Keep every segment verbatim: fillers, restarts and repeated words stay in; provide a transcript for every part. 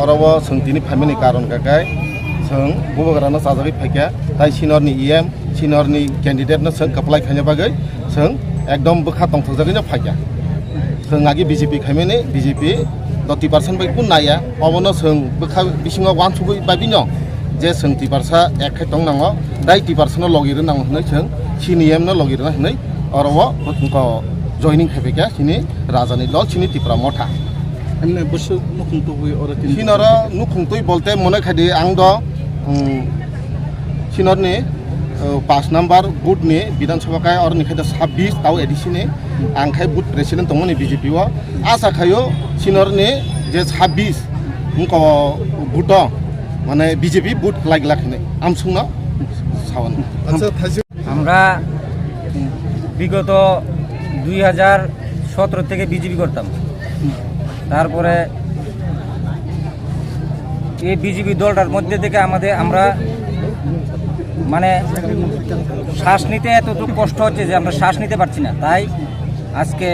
Oro chwng tini phaimani karon kha khe chwng bubagrano chajagwi phaikha, tai senior ni E M, senior ni candidate no chwng kwplai khaina bagwi chwng ekdom bwkha tongthokjagwino phaikha. Chwng agi B J P khaimani, B J P do Tiprasa bai kun naya, obono chwng bwkha bisingo uansugwi bai bino je chwng Tiprasa ek khai tong nango, tai Tiprasa no logi rw nango hwnwi chwng senior no logi rw hwnwi oro o joining khai phaikha chini rajani dol chini Tipra Motha. Emne bwswk nukhung tubui oro tini? Sinoro nukhung twi bolte mone khai di ang do, um, sinorni, uh, paanch number booth ni Bidhan Sabha khai oroni khai do sabbish tao A D C ni ang khai booth president tongmani B J P o. Asa khaio sinorni je sabbish wngko booth o mane B J P booth lai glak hinwi amsungno sawan. Acha, thaisi আমরা বিগত দুই হাজার সতেরো থেকে বিজেপি করতাম। তারপরে এই বিজেপি দলটার মধ্যে থেকে আমাদের, আমরা মানে শ্বাস নিতে এতটুকু কষ্ট হচ্ছে যে আমরা শ্বাস নিতে পারছি না। তাই আজকে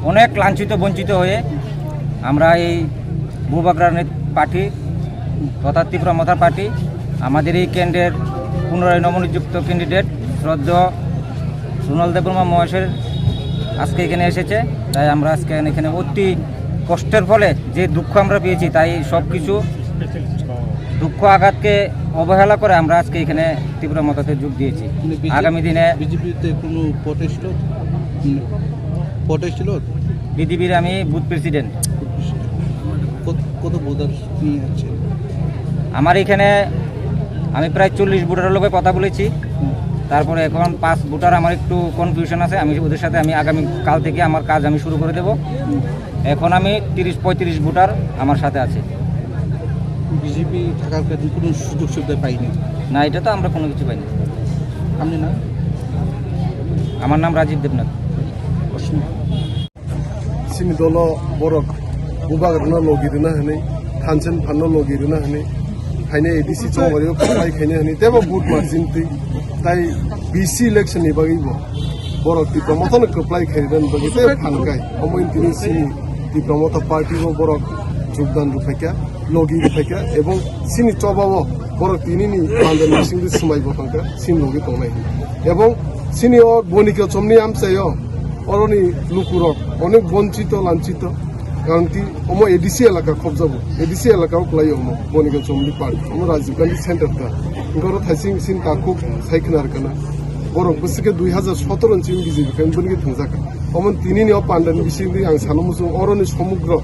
অনেক লাঞ্ছিত বঞ্চিত হয়ে আমরা এই বুবাগ্রানের পার্টি তথা ত্রিপুরা মথা পার্টি, আমাদের এই কেন্দ্রের পুনরায় নবনিযুক্ত ক্যান্ডিডেট শ্রদ্ধেয় রুনাল দেববর্মা মহাশয়ের আজকে এখানে এসেছে। তাই আমরা আজকে এখানে অতি কষ্টের ফলে যে দুঃখ আমরা পেয়েছি, তাই সব কিছু দুঃখ আঘাতকে অবহেলা করে আমরা আজকে এখানে ত্রিপুরা মথাতে যোগ দিয়েছি। মানে বিজে-, আগামী দিনে বিজেপিতে কোনো পটেস্ট লোক? পটেস্ট লোক? বিজেপির আমি বুথ প্রেসিডেন্ট। কত, কত ভোটার নিয়ে আছে? আমার এখানে আমি প্রায় চল্লিশ ভোটারের লগে কথা বলেছি। তারপরে এখন পাঁচ ভোটার আমার একটু কনফিউশন আছে, আমি ওদের সাথে আমি আগামী কাল থেকে আমার কাজ আমি শুরু করে দেব। এখন আমি তিরিশ পঁয়ত্রিশ ভোটার আমার সাথে আছে। বিজেপি থাকার কারণে কোনো সুযোগ সুবিধা পাইনি? না, এটা তো আমরা কোনো কিছু পাইনি। আপনি না? আমার নাম রাজীব Debnath. Sini dolo borok bubagrano logi rwna hwnwi, thansen phanno logi rwna hwnwi, haino A D C chongbario kwplai khaina hwnwi, teibo vote margin twi, tai B C election ni bagwi bo borok Tipra Mothano kwplai khairwnani bagwi tei phan kai. Omo wngtini sini Tipra Motha party bo borok jogdan rwphaikha, logi rwphaikha, ebong sini choba o borok tinini mandani bisingtwi swmai bo tongkha, sini logi tongnai. Ebong sini o Bonika Chomni amchaio oroni lukurok onek bonchito, lanchito. Karon ki omo A D C elaka khobjago, A D C elaka o kwlai omo Bonika Chomni park, omo Rajiv Gandhi Center ta. Hwnkhe oro thaising sini takhuk sai khna rwkha na. Borok bwswk khe dui hazar sotoro ni simi B J P khe bini khe thwngjakha. Omo tini ni o pandani bisingtwi ang sana muchung oroni somogro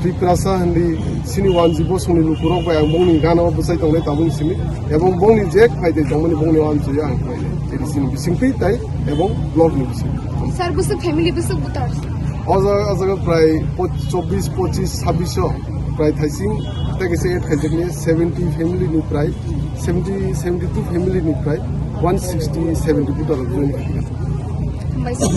Tiprasa hindi sini wanji bosongni lukurok bai ang bongni gana o bwchai tongnai tabuk simi ebong bongni je khlai tei tongmani bongni o amchaio ang khlai A D C ni bisingtwi tai ebong block ni bisingtwi. Sir, bwswk family, bwswk voter? O jaga, o jaga prai po-, chobbish, pochish, sabbish o prai thaising tei kaisa add khaijakni seventy family ni prai, seventy, seventy two family ni prai one sixty, seventy voter rok join khaikha. Hambai sir.